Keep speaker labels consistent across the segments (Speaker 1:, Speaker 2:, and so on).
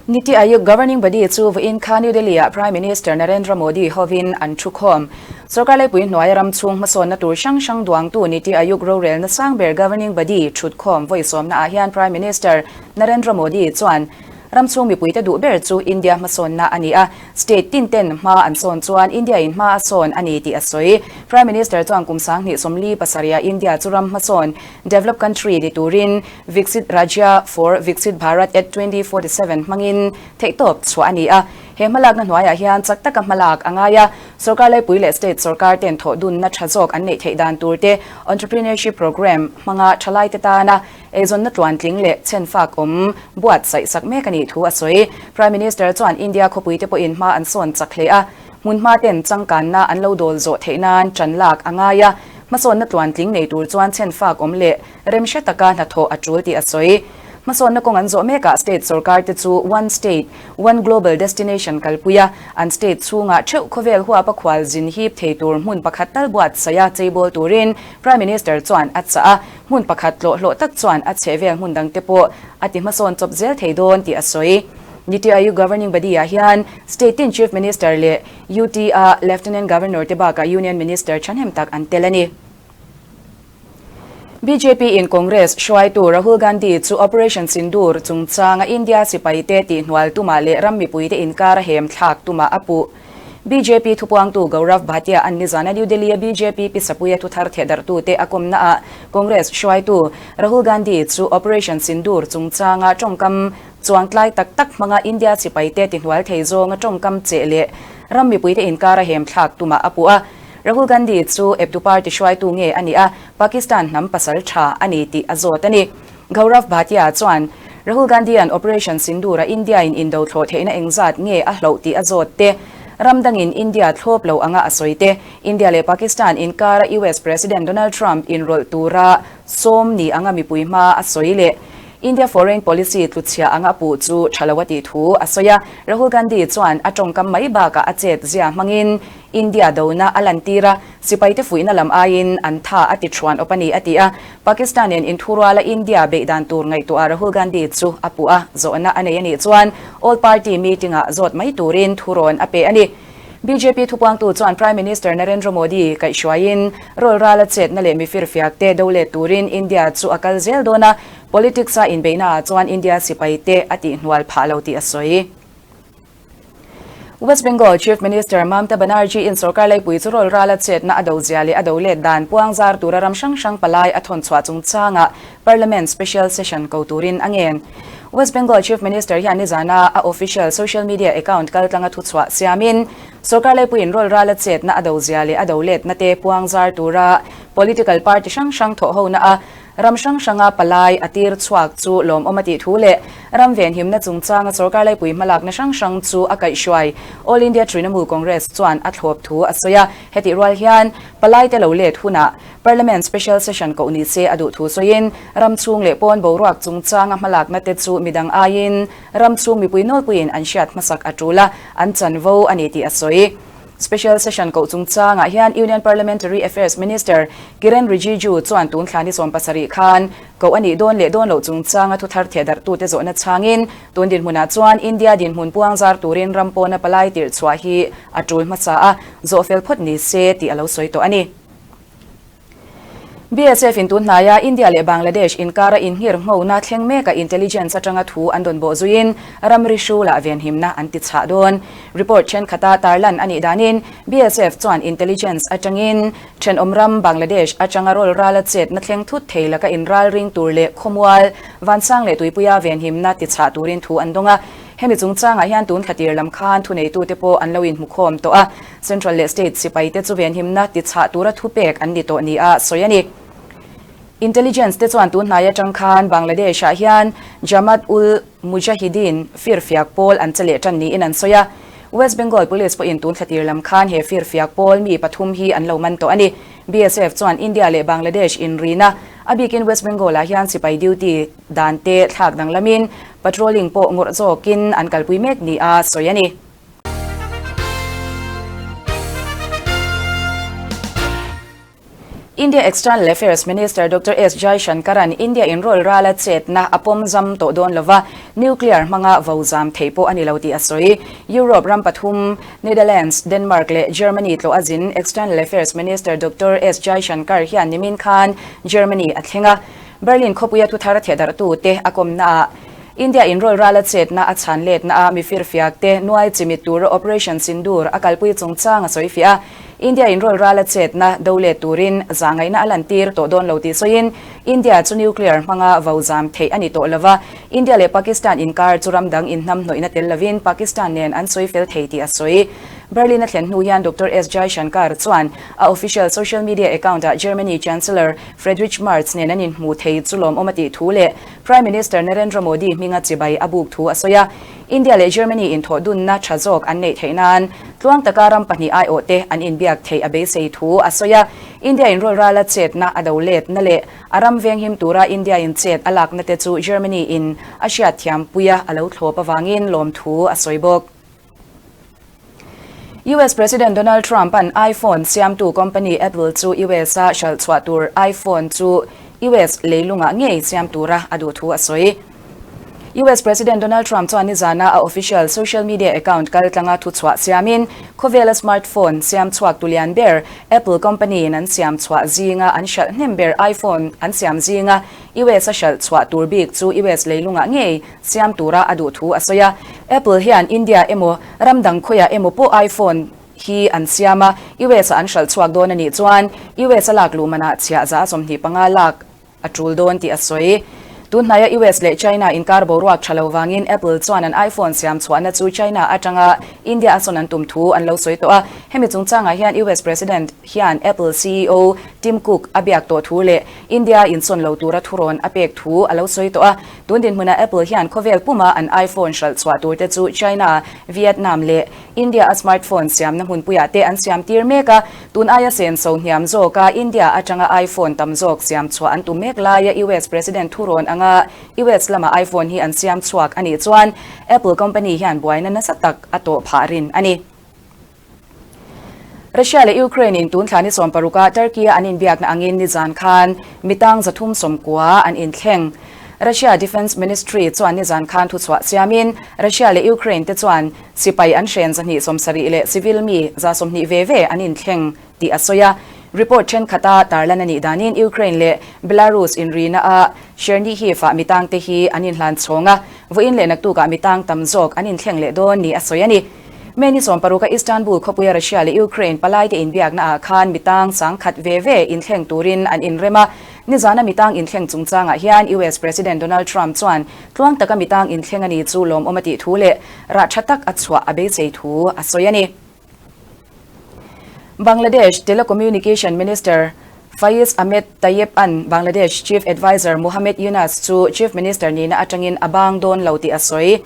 Speaker 1: Niti Aayog Governing Body chu vawiin kha New Delhi-ah Prime Minister Narendra Modi hovin an thukhawm. Sorkar leipui hnuaia ram chhung hmasawnna tur hrang hrang duangtu Niti Aayog rorelna sang ber Governing Body thutkhawm vawi sawmnaah hian Prime Minister Narendra Modi chuan Ram chhung mipuite duh ber chu India hmasawnna a ni a, state tin ten hma an sawn chuan India in hma a sawn a ni tih a sawi. Prime Minister chuan kum 2027 ah India chu ram hmasawn, developed country, ni turin Viksit Rajya for Viksit Bharat at 2047 hmangin theihtawp chhuah a ni a. He hmalakna hnuaiah hian chak taka hmalak a ngai a, sorkar laipui leh state sorkar ten thawh dunna tha zawk an neih theih dan tur te, entrepreneurship programme hmanga thalaite tana Eizawnna tluantling leh chhenfak awm buatsaih sak mek a nih thu a sawi. Prime Minister chuan India khawpuite pawhin hma an sawn chak hle a, hmunhma ten changkanna an lo dawl zawh theih nan ṭan lak a ngai a, hmasawnna tluantling nei tur chuan chhenfak awm leh remhre taka hnathawh a ṭul tih a sawi. Hmasawnna kawng an zawh mekah state sorkar te chu One State, One Global Destination kalpui a, an state chhungah theuh khawvel huapa khual zin hip thei tur hmun pakhat tal buatsaih a cheibawl turin Prime Minister chuan a chah a. Hmun pakhat tlawh hlawh tak chuan a chhehvel hmun dangte pawh a ti hmasawn chawp zel thei dawn tih a sawi. Niti Aayog Governing Body ah hian State tin Chief Minister leh UT a Lieutenant Governor te bakah Union Minister thahnem tak an tel a ni. Bjp in Congress hruaitu Rahul Gandhi chu Operation Sindoor chungchanga India sipaite tihhnual tumah leh ram mipuite inkar a hem thlak tumah a puh. Bjp thupuangtu Gaurav Bhatia an nizana New Delhi-a bjp Pisapuia thuthar thehdarhtute a kawmnaah Congress hruaitu Rahul Gandhi chu Operation Sindoor chungchanga tawngkam chuangtlai tak tak hmanga India sipaite tihnual thei zawnga tawngkam cheh leh ram mipuite inkara hem thlak tumah a puh a. Rahul Gandhi chu eptu party hruaitu nge a nih a, Pakistan hnam pasal tha a ni tih a zawt a ni. Gaurav Bhatia chuan Rahul Gandhi-a'n Operation Sindoor-a India-in indo thlawh theihna engzat nge a hloh tih a zawt te, ram dangin India thlawp lo anga a sawi te, India leh Pakistan inkara US President Donald Trump inrawlh tura sawm ni anga mipui hma a sawi leh India foreign policy tluchhia anga puh chu tha lo a tih thu a sawi a. Rahul Gandhi chuan a tawngkam mai bakah a chet zia hmangin India dona a lantir a, sipaite fuihna lam aiin an tha a ti thuan awp a ni a ti a. Pakistan nen inthuruala India beih dan tur ngaihtuah Rahul Gandhi chu a puh a, zawhna a nei a nih chuan All Party meeting-ah zawt mai turin thurawn a pe a ni. Bjp thupuangtu chuan Prime Minister Narendra Modi kaihhruaiin rawlrala chetna leh mifirfiak te do let turin India chu a kal zel dawn a, politics-a inbeihnaah chuan India sipaite a tihhnual phah lo tih a sawi. West Bengal Chief Minister Mamta Banerjee in sorkar laipui chu rawl rala chetna a do zia leh a do let dan puang zar tura ram hrang hrang palai a thawn chhuah chungchangah Parliament Special Session ko turin a ngen. West Bengal Chief Minister hian nizana a official social media account kaltlanga thuchhuah siamin sorkar laipuiin rawl rala chetna a do zia leh a do letna te puang zar tura political party hrang hrang thawhhona a Ram hrang hranga palai a tir chhuak chu lawmawm a tih thu leh ram venhimna chungchanga sorkar laipui hmalakna hrang hrang chu a kaihhruai. All India Trinamool Congress chuan a thlawp thu a sawi a, hetih rual hian palaite lo let hunah Parliament Special Session koh ni se a duh thu sawiin ram chhung leh pawn boruak chungchanga hmalakna te chu midang aiin ram chhung mipui nawlpuiin an hriat hmasak a tul a, an chanvo a ni tih a sawi. Special Session koh chungchangah hian Union Parliamentary Affairs Minister Kiren Rijiju chuan tun thla ni 70 khan koh a nih dawn leh dawn loh chungchanga thuthar thehdarhtute zawhna chhangin tun dinhmunah chuan India dinhmun puang zar turin ram pawna palai tirh chhuah hi a tul hmasa a, zawh fel phawt ni se tih a lo sawi tawh a ni. BSF in tun hnaia India leh Bangladesh inkara inngir nghona thleng meka intelligence atanga thu an dawn bawh zuiin ramri hrulah venhimna an ti chhah dawn. Report thenkhatah tarlan a nih danin BSF chuan intelligence atangin thenawm ram Bangladesh atanga rawl rala chetna thleng thut thei laka inralring tur leh khawmual, vansang leh tuipuia venhimna ti chhah turin thu an dawng a. Hemi chungchangah hian tun thlatir lam khan thuneitute pawh an lo inhmukhawm tawh a. Central leh State sipaite chu venhimna tichhah tura thupek an ni tawh nia sawi a ni. Intelligence te chuan tun hnai atang khan Bangladesh ah hian Jamaat ul Mujahideen firfiak pawl an che leh tan niin an sawi a. West Bengal Police pawhin tun thlatir lam khan he firfiak pawl mi pathum hi an lo man tawh a ni. BSF chuan India leh Bangladesh inrina, a bikin West Bengal ah hian sipai duty dan te thlak danglamin patrolling pawh ngawrh zawkin an kalpui mek nia sawi a ni. India External Affairs Minister Doctor S Jaishankar-a'n India inrawlh rala chetna a pawm zam tawh dawn lova, nuclear hmanga vo zam theih pawh a ni lo tih a sawi. Europe ram pathum, Netherlands, Denmark leh Germany tlawh a zin External Affairs Minister Doctor S Jaishankar hian nimin khan Germany a thleng a. Berlin khawpuia thuthar thehdarhtute a kawmnaah India inrawlh rala chetna a chhan letna a mifirfiak te nuai chimit tura Operation Sindoor a kalpui chungchang a sawi fiah a. India inrawlh rala chetna do let turin zahngaihna a lantir tawh dawn lo tih sawiin India chu nuclear hmanga vo zam theih a ni tawh lova, India leh Pakistan inkar chu ram dang inhnamhnawihna tel lovin Pakistan nen an sawi fel thei tih a sawi. Berlin a thlen hnu hian Doctor S Jaishankar chuan a official social media account-ah Germany Chancellor Friedrich Merz nen an inhmu thei chu lawmawm a tih thu leh Prime Minister Narendra Modi hminga chibai a buk thu a sawi a. India leh Germany inthawh dunna tha zawk an neih theih nan tluang taka ram pahnih aiawhte an inbiak theih a beisei thu a sawi a. India inrawlh rala chetna a do letna leh a ram venghim tura India in chet a lakna te chu Germany in a hriatthiam puia a lo thlawp avangin lawmthu a sawi bawk. US President Donald Trump-a'n iPhone siamtu company Apple chu US-a hralh chhuah tur iPhone chu US leilungah ngei siam tura a duh thu a sawi. US President Donald Trump chuan nizana a official social media account kaltlanga thuchhuah siamin, khawvela smartphone siam chhuak tu lian ber Apple company-in an siam chhuah zinga an hralh hnem ber iPhone an siam zinga US a hralh chhuah tur bik chu US leilungah ngei siam tura a duh thu a sawi a. Apple hian India emaw ram dang khawiah emaw pawh iPhone hi an siam a, US-a an hralh chhuak dawn a nih chuan US-a lak luh manah chhiah za 25 lak a tul dawn tih a sawi. Tunhnaia US leh China inkar boruak tha lo vangin Apple chuan an iPhone siam chhuahna chu China atanga India a sawn an tum thu an lo sawi tawh a. Hemi chungchangah hian US President hian Apple ceo Tim Cook a biak tawh thu leh India insawn lo tura thurawn a pek thu a lo sawi tawh a. Tun dinhmunah Apple hian khawvel puma an iPhone hralh chhuah turte chu China, Vietnam leh India a smartphone siamna hmunpuiah te an siam tir mek a, tun aia senso hniam zawka India atanga iPhone tam zawk siam chhuah an tum mek laia US President thurawn anga US lama iPhone hi an siam chhuak a nih chuan Apple company hian buaina nasa tak a tawh phah rin a ni. Russia leh Ukraine in tun thla ni sawmparuka Turkey-a an inbiakna angin nizan khan mitang 390 an inthleng. Russia Defence Ministry chuan nizan khan thuchhuah siamin Russia leh Ukraine te chuan sipai an hren 270 leh civil mi 120 ve ve an inthleng tih a sawi a. Report thenkhata tarlan a nih danin Ukraine leh Belarus inrina a Chernihiv-ah mitang te hi an inhlan chhawng a, vawiin leh naktukah mitang tam zawk an inthleng leh dawn ni a sawi a ni. May ni sawmparuka Istanbul khawpuia Russia leh Ukraine palaite inbiaknaah khan mitang sangkhat ve ve inthleng turin an inrem a. Nizana mitang inthleng chungchangah hian US President Donald Trump chuan tluang taka mitang inthleng a ni chu lawmawm a tih thu leh rah tha tak a chhuah a beisei thu a sawi a ni. Bangladesh Telecommunication Minister Faiz Ahmed Tayeb-a'n Bangladesh Chief Adviser Muhammad Yunus chu Chief Minister nihna atangin a bang dawn lo tih a sawi.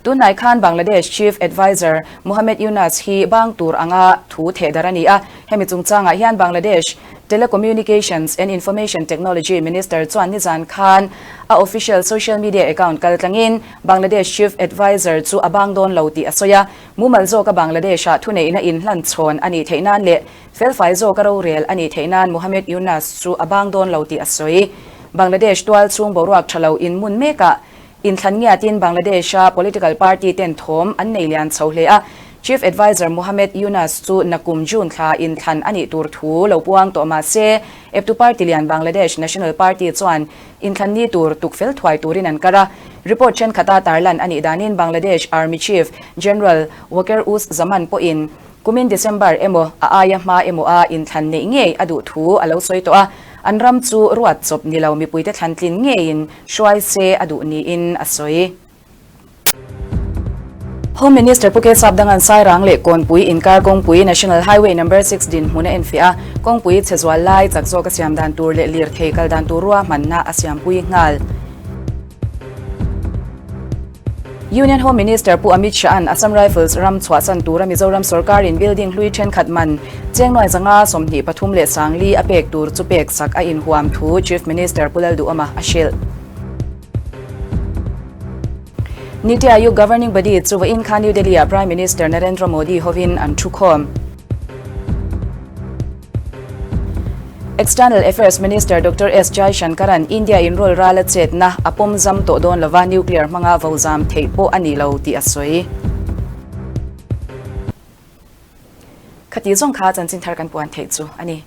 Speaker 1: Tunhnai khan Bangladesh Chief Adviser Muhammad Yunus hi bang tur anga thu thehdar a ni a, hemi chungchangah hian Bangladesh Telecommunications and Information Technology Minister chuan nizan khan a official social media account kaltlangin Bangladesh Chief Adviser chu a bang dawn lo tih a sawi a, mumal zawka Bangladesh-ah thuneihna inhlanchhawn a nih theih nan leh Felfai zawka rorel a nih theih nan Muhammad Yunus chu a bang dawn lo tih a sawi. Bangladesh tual chhung boruak tha lo inmun mekah inthlan ngiatin Bangladesh-a political party ten thawm an nei lian chho hle a. Chief Adviser Muhammad Yunus chu nakum June thla inthlan a nih tur thu lo puang tawh mah se, eptu party lian Bangladesh National Party chuan inthlan ni tur tuk fel thuai turin an kar a. Report thenkhat-a tarlan a nih danin Bangladesh Army Chief General Waker-uz Zaman pawhin Kumin December emaw a aia hma emaw a inthlan neih ngei a duh thu a lo sawi tawh a, an ram chu ruat chawp ni lo mipuite thlantlin ngeiin hruai se a duh niin a sawi. Home Minister Pu Kesap Dangan Sairang leh Kawnpui inkar kawngpui National Highway Number Six dinhmun a enfiah a, kawngpui chhe zual lai chak zawk a siam dan tur leh lirthei kal dan tur ruahmanna a siampui nghal. Union Home Minister Pu Amit Shah-a'n Assam Rifles ram chhuahsan tura Mizoram sorkarin building hlui thenkhat man Chengnuai zanga 23 leh sangli a pek tur chu pek sak a inhuam thu Chief Minister Pu Lalduhawma a hrilh. Niti Aayog Governing Body chu vawiin kha New Delhi-ah Prime Minister Narendra Modi hovin an thu khawm. External Affairs Minister Doctor S Jaishankar-a'n India in rawl ral a chetna a pawm zam tawh dawn lova nuclear hmanga vo zam theih pawh a ni lo tih a sawi. Khati zawng kha chanchin thar kan puan theih chu a ni.